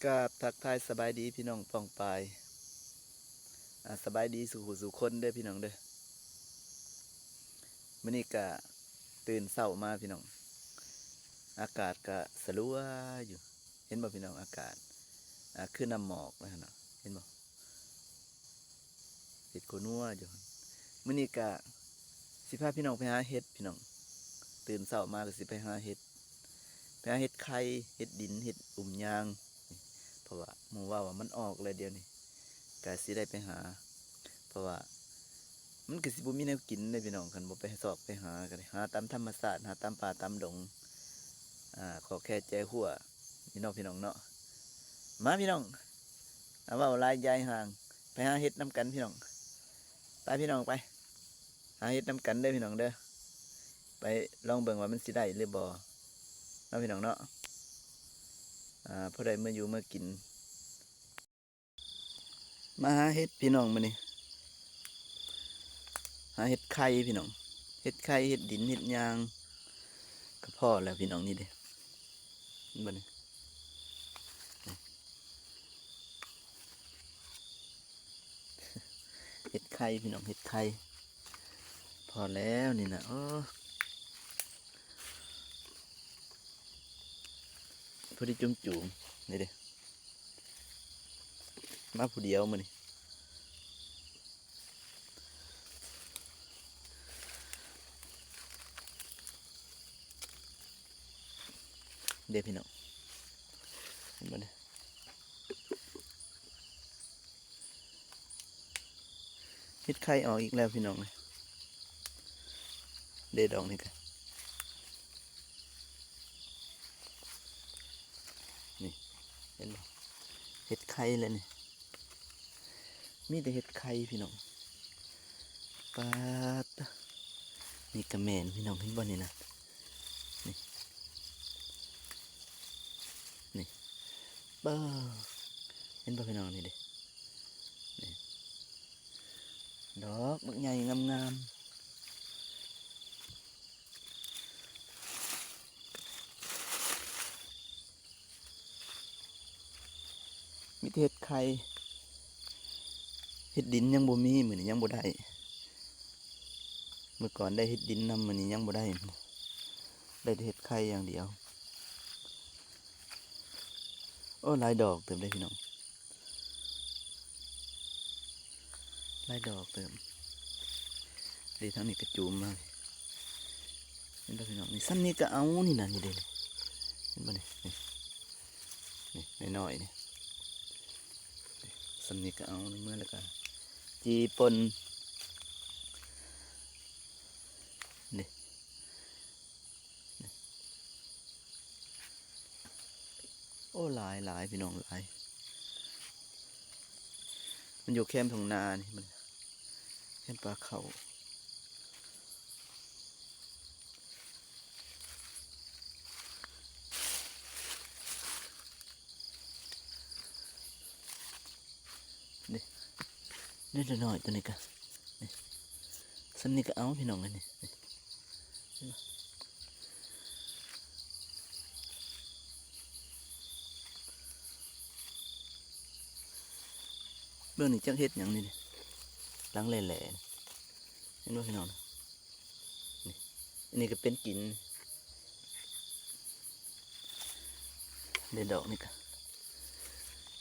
ກາບທັກທາຍສະບາຍດີພີ່ນ້ອງປ້ອງປາຍ ອາ ສະບາຍດີສູ່ຜູ້ສູ່ຄົນເດີພີ່ນ້ອງເດີ. ມື້ນີ້ກະຕື່ນເຊົ້າມາພີ່ນ້ອງ ອາກາດກະສະຫຼົວຢູ່ ເຫັນບໍ່ພີ່ນ້ອງ ອາກາດ ອາ ຄືນ້ຳໝອກນະຫັ້ນນະ ເຫັນບໍ່? ເຫັດໂຄນົວຢູ່. ມື້ນີ້ກະຊິພາພີ່ນ້ອງໄປຫາເຫັດພີ່ນ້ອງ ຕື່ນເຊົ້າມາກະຊິໄປຫາເຫັດ ໄປຫາເຫັດໄຂ່ ເຫັດດິນ ເຫັດອຸມຍາງ ເພາະວ່າໝູ່ເວົ້າວ່າມັນອອກແລ້ວດຽວນີ້ ກະຊິໄດ້ໄປຫາ ເພາະວ່າມັນກະຊິບໍ່ມີແນວກິນເດ້ພີ່ນ້ອງ ຄັນບໍ່ໄປຊອກໄປຫາ ກະໄດ້ຫາຕາມທຳມະຊາດ ຫາຕາມປ່າຕາມດົງ ອາ ຂໍແຄ່ແຈຫົວ ນີ້ເນາະພີ່ນ້ອງເນາະ. ມາພີ່ນ້ອງ ອາ ເວົ້າຫຼາຍຢາຍຫ່າງ ໄປຫາເຫັດນຳກັນພີ່ນ້ອງ ໄປພີ່ນ້ອງໄປ ຫາເຫັດນຳກັນເດີພີ່ນ້ອງເດີ. ໄປລອງເບິ່ງວ່າມັນຊິໄດ້ຫຼືບໍ່ເນາະພີ່ນ້ອງເນາະ ອາ ພໍໄດ້ເມືຢູ່ເມືອກິນ. ມາຫາເຫັດພີ່ນ້ອງມື້ນີ້ ຫາເຫັດໄຂ່ພີ່ນ້ອງ ເຫັດໄຂ່ ເຫັດດິນ ເຫັດຫຍັງ ກະພໍແລ້ວພີ່ນ້ອງ ນີ້ເດ້ ເຫັນບໍ່ນີ້ ເຫັດໄຂ່ພີ່ນ້ອງ ເຫັດໄຂ່ ພໍແລ້ວນີ້ນະ ໂອ້ ພໍດີຈຸ່ມໆ ນີ້ເດ້. ມາຜູ້ດຽວມື້ນີ້ ເດ້ພີ່ນ້ອງ ເຫັນບໍ່ເດ້ ເຫັດໄຂ່ອອກອີກແລ້ວພີ່ນ້ອງ ເດ້ດອກນີ້ກະ ນີ້ ເຫັນບໍ່ ເຫັດໄຂ່ແລ້ວນີ້ ມີແຕ່ເຫັດໄຂ່ພີ່ນ້ອງ ປາດ ນີ້ກະແມ່ນພີ່ນ້ອງ ເຫັນບໍ່ນີ້ນະ ນີ້ ນີ້ ເບິ່ງ ເຫັນບໍ່ພີ່ນ້ອງ ນີ້ເດ້ ນີ້ ດອກບັກໃຫຍ່ງາມໆ ມີແຕ່ເຫັດໄຂ່ ເຫັດດິນຍັງບໍ່ມີ ມື້ນີ້ຍັງບໍ່ໄດ້ ມື້ກ່ອນໄດ້ເຫັດດິນນຳ ມື້ນີ້ຍັງບໍ່ໄດ້ ໄດ້ແຕ່ເຫັດໄຂ່ຢ່າງດຽວ. ໂອ້ ຫຼາຍດອກເຕີບເດ້ພີ່ນ້ອງ ຫຼາຍດອກເຕີບ ເດ້ ທາງນີ້ກະຈູມມາ ເຫັນບໍ່ພີ່ນ້ອງ ນີ້ ຊ່ຳນີ້ກະເອົາ ນີ້ນະ ນີ້ເດ້ ເຫັນບໍ່ນີ້ ນີ້ ນີ້ນ້ອຍໆ ນີ້ ຊ່ຳນີ້ກະເອົາ ນີ້ເມືອແລ້ວກະຈີ່ປົ່ນ ນີ້. ໂອ້ ຫຼາຍໆ ພີ່ນ້ອງ ຫຼາຍ ມັນຢູ່ແຄມທົ່ງນານີ້ ມັນເຫັນປ່າເຂົ້າ ນີ້ ນີ້ນ້ອຍໆ ໂຕນີ້ກະ ນີ້ ຊ່ຳນີ້ກະເອົາພີ່ນ້ອງ ອັນນີ້ ນີ້ ເບິ່ງນີ້ຈັກເຫັດຫຍັງນີ້ ຫຼັງແຫຼ້ໆ ເຫັນບໍ່ພີ່ນ້ອງ ນີ້ ອັນນີ້ກະເປັນກິນ ເດ້ດອກນີ້ກະ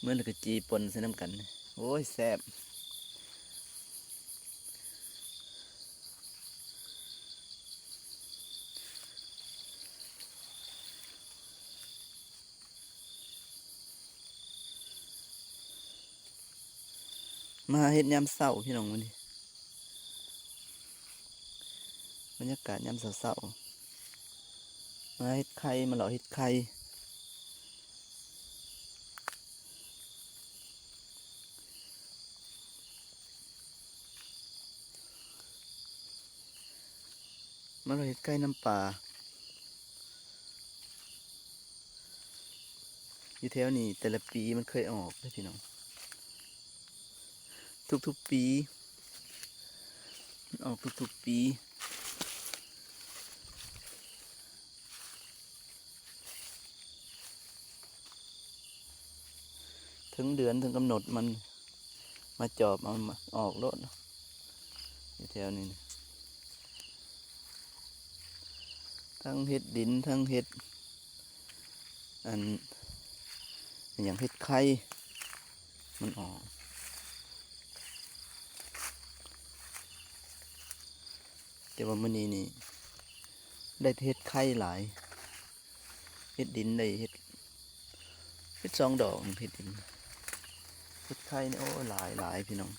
ເມືອແລ້ວກະຈີ່ປົ່ນໃສ່ນຳກັນ ໂອ້ຍ ແຊບ. ມາຫາເຫັດຍາມເຊົ້າພີ່ນ້ອງ ມື້ນີ້ ບັນຍາກາດຍາມເຊົ້າໆ ມາເຫັດໄຂ່ ມາເລາະເຫັດໄຂ່ ມາເລາະເຫັດໄຂ່ນຳປ່າ ຢູ່ແຖວນີ້ແຕ່ລະປີມັນເຄີຍອອກເດ້ພີ່ນ້ອງ ທຸກໆປີ ມັນອອກທຸກໆປີ. ເຖິງເດືອນເຖິງກຳນົດມັນມາຈອບເອົາ ມາອອກໂລດ ຢູ່ແຖວນີ້ນະ ທັງເຫັດດິນ ທັງເຫັດ ອັນ ຫຍັງ ເຫັດໄຂ່ ມັນອອກ. ແຕ່ວ່າມື້ນີ້ນີ້ ໄດ້ເຫັດໄຂ່ຫຼາຍ ເຫັດດິນ ໄດ້ເຫັດ ເຫັດສອງດອກ ເຫັດດິນ ເຫັດໄຂ່ນີ້ ໂອ້ ຫຼາຍໆ ພີ່ນ້ອງ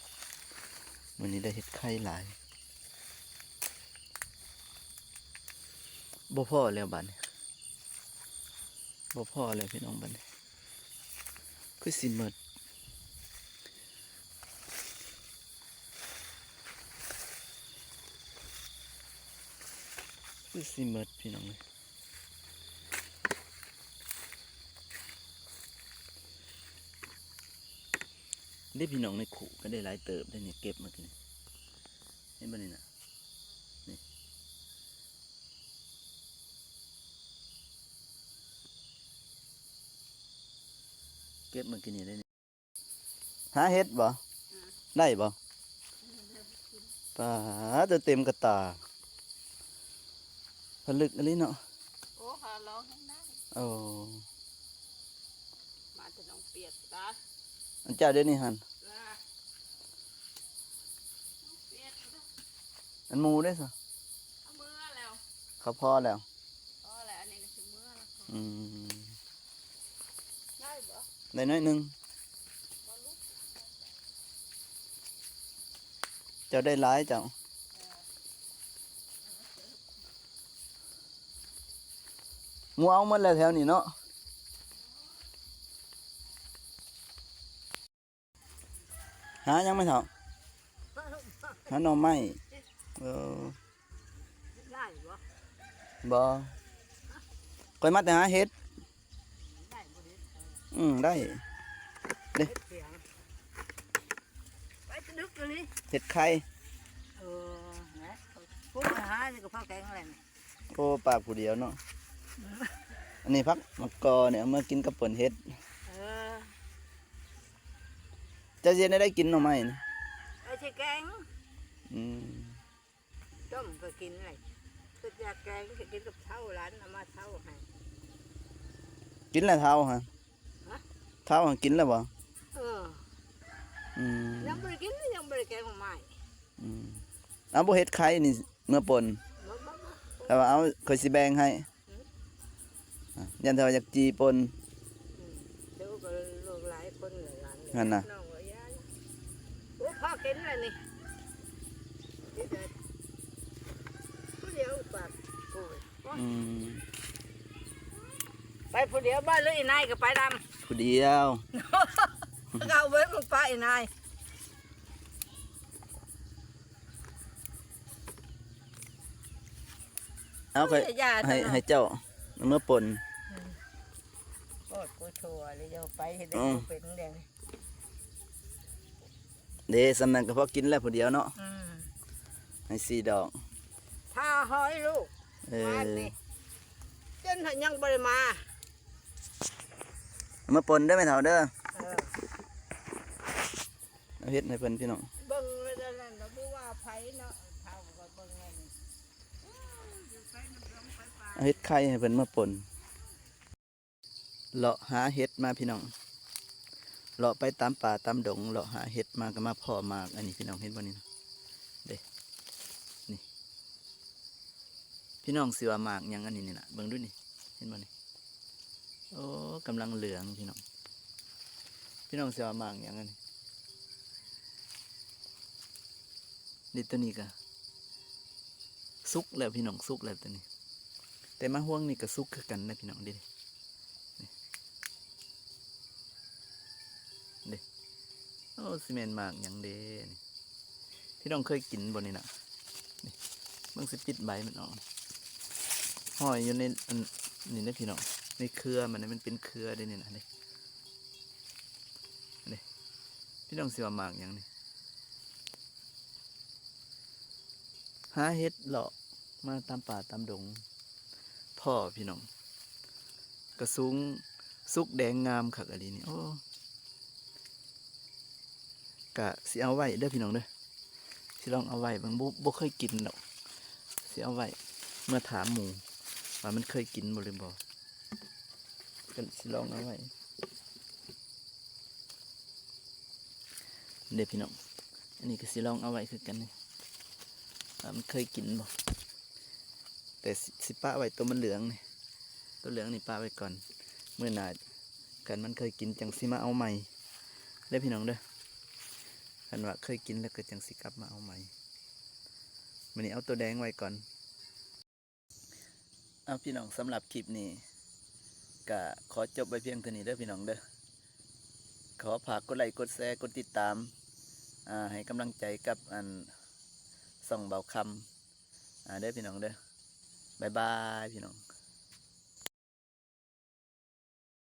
ມື້ນີ້ໄດ້ເຫັດໄຂ່ຫຼາຍ. ບໍ່ພໍແລ້ວບາດນີ້ ບໍ່ພໍແລ້ວພີ່ນ້ອງ ບາດນີ້ ຄືຊິໝົດ ຄືຊິໝົດພີ່ນ້ອງເອີຍ. ເດ້ພີ່ນ້ອງ ໃນຄຸກໍໄດ້ຫຼາຍເຕີບເດ້ນີ້ ເກັບມາກິນ ເຫັນບໍ່ນີ້ນະ ນີ້ ເກັບມາກິນນີ້ໄດ້ນີ້ ຫາເຫັດບໍ່? ອືມ ໄດ້ບໍ່? ປາດ ເຕັມກະຕາ ຜະລຶກອີ່ຫຼີເນາະ. ໂອ້ ຫາລອງແຮງໄດ້ ໂອ້ ມາແຕ່ໜອງປຽກຕາ ອັນເຈົ້າດຽວນີ້ຫັ້ນ ນະ ໜອງປຽກຕາ ອັນໝູ່ເດ້ຊະ ເອົາເມືອແລ້ວ ເຂົາພໍແລ້ວ ພໍແລ້ວ ອັນນີ້ກໍຊິເມືອແລ້ວ ອືມ ໄດ້ບໍ່? ໄດ້ໜ້ອຍໜຶ່ງ ເຈົ້າໄດ້ຫຼາຍເຈົ້າ ໝູ່ເອົາໝົດແລ້ວແຖວນີ້ເນາະ. ຫາຫຍັງແມ່ເຖົ້າ? ຫາໜໍ່ໄມ້ ເອີ ໄດ້ບໍ່? ບໍ່ ຂ້ອຍມາແຕ່ຫາເຫັດ ໄດ້ບໍ່ເຫັດ? ເອີ ອືມ ໄດ້ ເດ້ ເຫັດຫຍັງ? ໄປຕຶກອີ່ຫຼີ ເຫັດໄຂ່ ເອີ ນະ ພຸ້ນຫານີ້ກໍພໍແກງແລ້ວນີ້. ໂອ້ ປາກຜູ້ດຽວເນາະ ອືມ ອັນນີ້ຜັກມະກອນີ້ ເອົາມາກິນກັບປົ່ນເຫັດ ເອີ ເຈົ້າຊິເຮັດແນວໃດກິນໜໍ່ໄມ້ນະ? ເອົາຊິແກງ ອືມ ຕົ້ມກໍກິນແຫຼະ ຄືຢາກແກງ ຊິກິນກັບເຂົ້າ ຫຼານເອົາມາເຊົາໃຫ້ ກິນແລ້ວເຖົ້າຫະ? ຮະ? ເຖົ້າຫະກິນແລ້ວບໍ່? ເອີ ອືມ ຍັງບໍ່ໄດ້ກິນ ຍັງບໍ່ໄດ້ແກງໜໍ່ໄມ້ ອືມ ເອົາບໍ່ເຫັດໄຂ່ນີ້ ເມືອປົ່ນ ບໍ່ ບໍ່ ບໍ່ ແຕ່ວ່າເອົາ ຂ້ອຍຊິແບ່ງໃຫ້ ອືມ ອ່ະ ຢ້ານເຂົາຢາກຈີ່ປົ່ນ ອືມ ເຈົ້າກໍລູກຫຼາຍຄົນຫຼາຍຫຼານ ຫັ້ນນະ ນ້ອງວ່າຢ່າ ໂອ້ ພໍກິນແລ້ວນີ້ ກິນໄດ້ຜູ້ດຽວປາກ ໂອ້ຍ ອືມ ໄປຜູ້ດຽວບໍ່ ຫຼືອີ່ນາຍກໍໄປນຳ? ຜູ້ດຽວ ເອົາໄວ້ ມຶງປະອີ່ນາຍ ເອົາ ຂ້ອຍ ໃຫ້ ໃຫ້ເຈົ້າເອົາເມືອປົ່ນ ອືມ ໂອດ ກູຊົ່ວເລີຍ ຢ່າໄປເຮັດໄດ້ ອືມ ບໍ່ເປັນແດງ ເດ້ ສ່ຳນັ້ນກໍພໍກິນແລ້ວຜູ້ດຽວເນາະ ອືມ ໃຫ້ສີ່ດອກ ຖ້າຮ້ອຍລູກ ເອີ ມານີ້ ຈົນຫາຍັງບໍ່ໄດ້ມາ ເອົາເມືອປົ່ນເດີແມ່ເຖົ້າເດີ ເອີ ເອົາເຫັດໃຫ້ເພິ່ນພີ່ນ້ອງ ເບິ່ງແລ້ວນັ້ນລະບໍ່ວ່າໃຜເນາະ ເຖົ້າກໍເບິ່ງແລ້ວນີ້ ເອົາເຫັດໄຂ່ໃຫ້ເພິ່ນມາປົ່ນ ເລາະຫາເຫັດມາພີ່ນ້ອງ ເລາະໄປຕາມປ່າຕາມດົງ ເລາະຫາເຫັດມາກໍມາພໍ້ໝາກອັນນີ້ພີ່ນ້ອງ ເຫັນບໍ່ນີ້ນະ ເດ້ ນີ້ ພີ່ນ້ອງຊິວ່າໝາກຫຍັງອັນນີ້ນີ້ນະ ເບິ່ງດູນີ້ ເຫັນບໍ່ນີ້ ໂອ້ ກຳລັງເຫຼືອງພີ່ນ້ອງ ພີ່ນ້ອງຊິວ່າໝາກຫຍັງອັນນີ້ ນີ້ໂຕນີ້ກະສຸກແລ້ວພີ່ນ້ອງ ສຸກແລ້ວໂຕນີ້ ແຕ່ມາຮວງນີ້ກະສຸກຄືກັນນະພີ່ນ້ອງ ເດ້ ນີ້ ເດ້ ໂອ້ ຊິແມ່ນໝາກຫຍັງເດນີ້ ພີ່ນ້ອງເຄີຍກິນບໍ່ນີ້ນະ ນີ້ ເບິ່ງຊິປິດໃບມັນອອກ ຫ້ອຍຢູ່ໃນອັນນີ້ເດ້ພີ່ນ້ອງ ໃນເຄືອມັນນະ ມັນເປັນເຄືອເດ້ນີ້ນະ ນີ້ ນີ້ ພີ່ນ້ອງຊິວ່າໝາກຫຍັງນີ້ ຫາເຫັດເລາະມາຕາມປ່າຕາມດົງ ພໍ້ພີ່ນ້ອງ ກະສູງ ສຸກແດງງາມຄັກອີ່ຫຼີນີ້ ໂອ້ ກະຊິເອົາໄວ້ເດີພີ່ນ້ອງເດີ ຊິລອງເອົາໄວ້ເບິ່ງ ບໍ່ ບໍ່ເຄີຍກິນດອກ ຊິເອົາໄວ້ເມືອຖາມໝູ່ວ່າມັນເຄີຍກິນບໍ່ຫຼືບໍ່ ກະຊິລອງເອົາໄວ້ເດີພີ່ນ້ອງ. ອັນນີ້ກະຊິລອງເອົາໄວ້ຄືກັນນີ້ ວ່າມັນເຄີຍກິນບໍ່. ແຕ່ຊິ ຊິປະໄວ້ໂຕມັນເຫຼືອງນີ້ ໂຕເຫຼືອງນີ້ປະໄວ້ກ່ອນ ມື້ໜ້າຄັນມັນເຄີຍກິນຈັ່ງຊິມາເອົາໃໝ່ເດີພີ່ນ້ອງເດີ. ຄັນວ່າເຄີຍກິນແລ້ວກະຈັ່ງຊິກັບມາເອົາໃໝ່ ມື້ນີ້ເອົາໂຕແດງໄວ້ກ່ອນ. ເອົາພີ່ນ້ອງ ສຳລັບຄລິບນີ້ກະຂໍຈົບໄວ້ພຽງເທົ່ານີ້ເດີພີ່ນ້ອງເດີ. ຂໍຝາກກົດໄລ້ກົດແຊກົດຕິດຕາມ ອ່າ ໃຫ້ກຳລັງໃຈກັບ ອັນ ຊ່ອງເບົາຄຳ ອ່າ ເດີພີ່ນ້ອງເດີ. ບາຍບາຍພີ່ນ້ອງ.